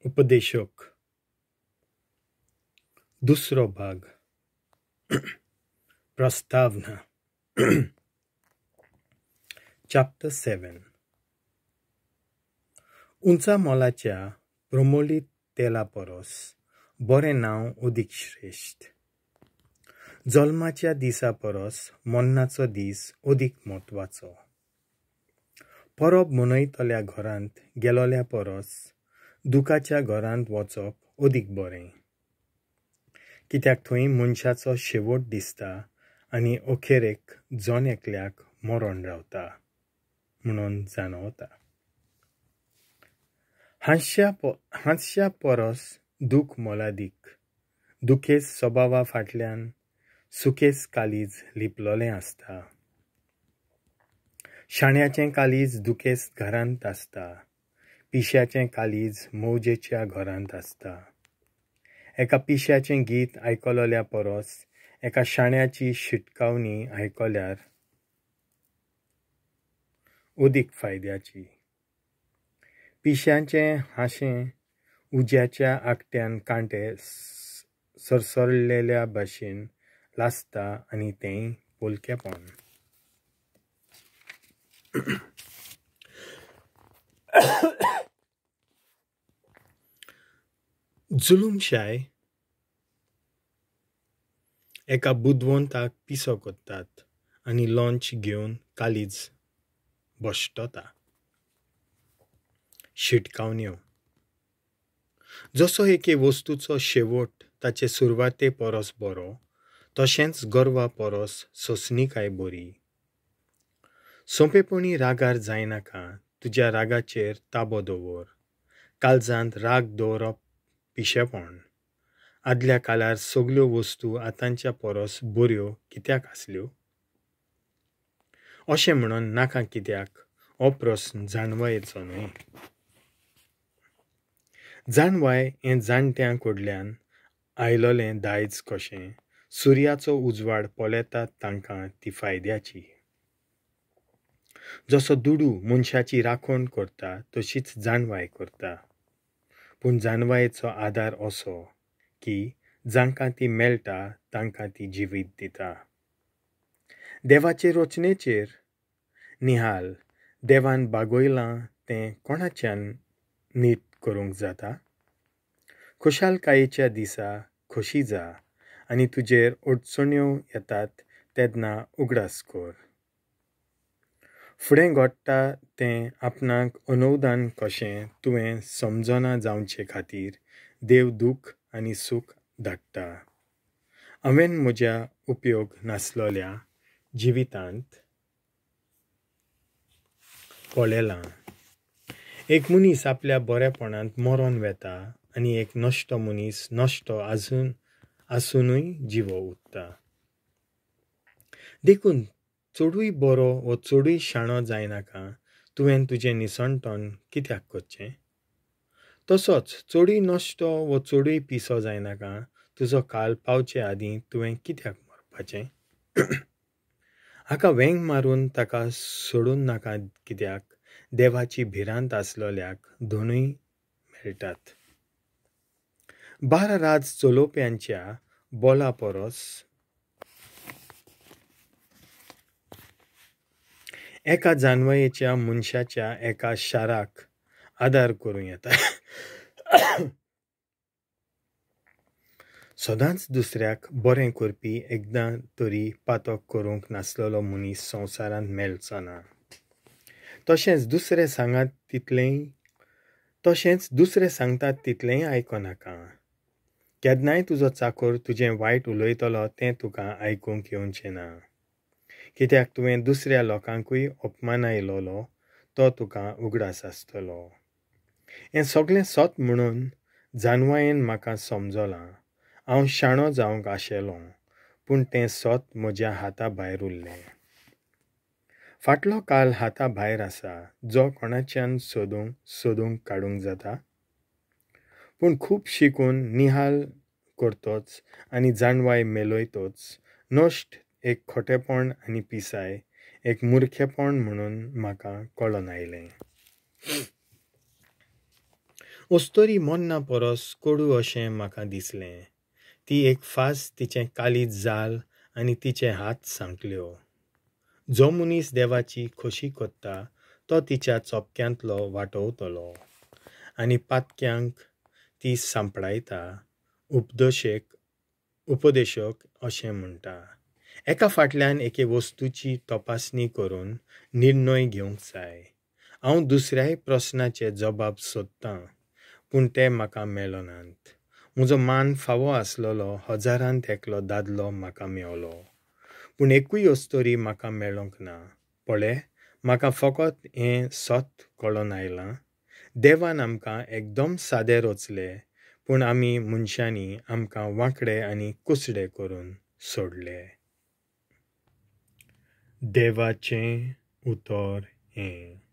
उपदेशक दुसरो भाग प्रस्तावना चॅप्टर 7. उंचा मोलाच्या प्रमोलीत तेला परस बरें नांव अदीक श्रेश्ठ. जल्माच्या दिसा परस मरणाचो दीस अदीक म्हत्वाचो. परब मनयतल्या घरांत गेलोल्या परस दुखाच्या घरांत वचप अदीक बरें, कित्याक थंय मनशाचो शेवट दिसता आनी अखेरेक जण एकल्याक मरण रावता म्हणून जाणवता. हांसच्या परस दूख मोलादीक. दुखेस स्वभावा फाटल्यान सुखेस काळीज लिपलोलें आसता. शाण्याचें काळीज दुखेस घरांत आसता, पिश्याचें काळीज मौजेच्या घरांत आसता. एका पिश्याचें गीत आयकलोल्या परस एका शाण्याची शिटकावणी आयकल्यार अदीक फायद्याची. पिश्याचें हांशें उज्याच्या आकट्यान कांटे सरसरलेल्या भाशेन लासता आनी तेंय पोलकेपण. जुलूमशाय एका बुदवंताक पिसो करतात आनी लॉंच घेवन काळीज बश्टता. शिटकावण्यो. जसो एके वस्तूचो शेवट ताचे सुरवाते परस बरो, तशेंच गर्वा परस सोंसणीकाय बरी. सोंपेपणी रागार जायनाका, तुज्या रागाचेर ताबो दवर. काळजांत राग दवरप पिशेपण. आदल्या काळार सगल्यो वस्तू आतांच्या परस बऱ्यो कित्याक आसल्यो अशें म्हणून नाका कित्याक हो प्रस्न जाणवायेचो न्हय. जाणवाय हें जाणट्यां कडल्यान आयलोलें दायज कशें सुर्याचो उजवाड पळयतात तांकां ती फायद्याची. जसो दुडू मनशाची राखण करता तशीच जाणवाय करता. पूण जाणवायेचो आदार असो की जांकां ती मेळटा तांकां ती जिवीत दिता. देवाचे रचनेचेर निहाल. देवान बागयलां तें कोणाच्यान नीट करूंक जाता? खुशालकायेच्या दिसा खोशी जा आनी तुजेर अडचण्यो येतात तेन्ना उगडास कर. फुडें घडटा तें आपणाक अनुदान कशें तुवें समजना जावचे खातीर देव दूख आनी सूख धाडटा. हांवें म्हज्या उपयोग नासलोल्या जिवितांत पळयलां, एक मनीस आपल्या बरेपणांत मरोन वेता आनी एक नश्टो मनीस नश्टो आसुनूय जिवो उरता. देखून चडूय बरो वो चडूय शाणो जायनाका, तुवें तुजें निसणटण कित्याक करचें? तसोच चडूय नश्टो वो चडूय पिसो जायनाका, तुजो काल पावचे आदीं तुवें कित्याक मरपाचें? हाका वेंग मारून ताका सोडून नाका कित्याक देवाची भिरांत आसलोल्याक दोनूय मेळटात. 12 राज चलोवप्यांच्या बोला परस एका जानवयेच्या मनशाच्या एका शाराक आदार करूं येता. सदांच दुसऱ्याक बरें करपी एकदां तरी पातक करूंक नासलेलो मनीस संवसारांत मेळचो ना. तशेंच दुसरे सांगतात तितलेंय आयकनाका. केन्नाय तुजो चाकर तुजें वायट उलयतलो तें तुका आयकूंक येवचें ना, कित्याक तुवें दुसऱ्या लोकांकूय अपमानायलोलो तो तुका उगडास आसतलो. हें सगळें सत म्हणून जाणवायेन म्हाका समजलां. हांव शाणो जावंक आशेलों, पूण तें सत म्हज्या हाता भायर उरलें. फाटलो काल हाता भायर आसा, जो कोणाच्यान सोदूंक काडूंक जाता. पूण खूब शिकून निहाल करतोच आनी जाणवाय मेळयतोच नश्ट एक खोटेपण आनी पिसाय एक मुर्खेपण म्हणून म्हाका कळोन आयलें. अस्तोरी मरना परस कोडू अशें म्हाका दिसलें. ती एक फास, तिचें काळीज जाल आनी तिचे हात सांकल्यो. जो मनीस देवाची खोशी कोत्ता तो तिच्या चोपक्यांतलो वाटवतलो आनी पातक्यांक ती सांपडायता. उपदेशक अशें म्हणटा, एका फाटल्यान एके वस्तूची तपासणी करून निर्णय घेवंक जाय. हांव दुसऱ्याय प्रस्नाचे जबाब सोदतां, पूण ते म्हाका मेळनात. म्हजो मान फावो आसलेलो हजारांत एकलो दादलो म्हाका मेवलो, पूण एकूय अस्तोरी म्हाका मेळोंक ना. पळे, म्हाका फकत हें सत कळोन आयलां, देवान आमकां एकदम सादे रचले, पूण आमी मनशांनी आमकां वांकडे आनी कुसडे करून सोडले. देवाचें उतर हें.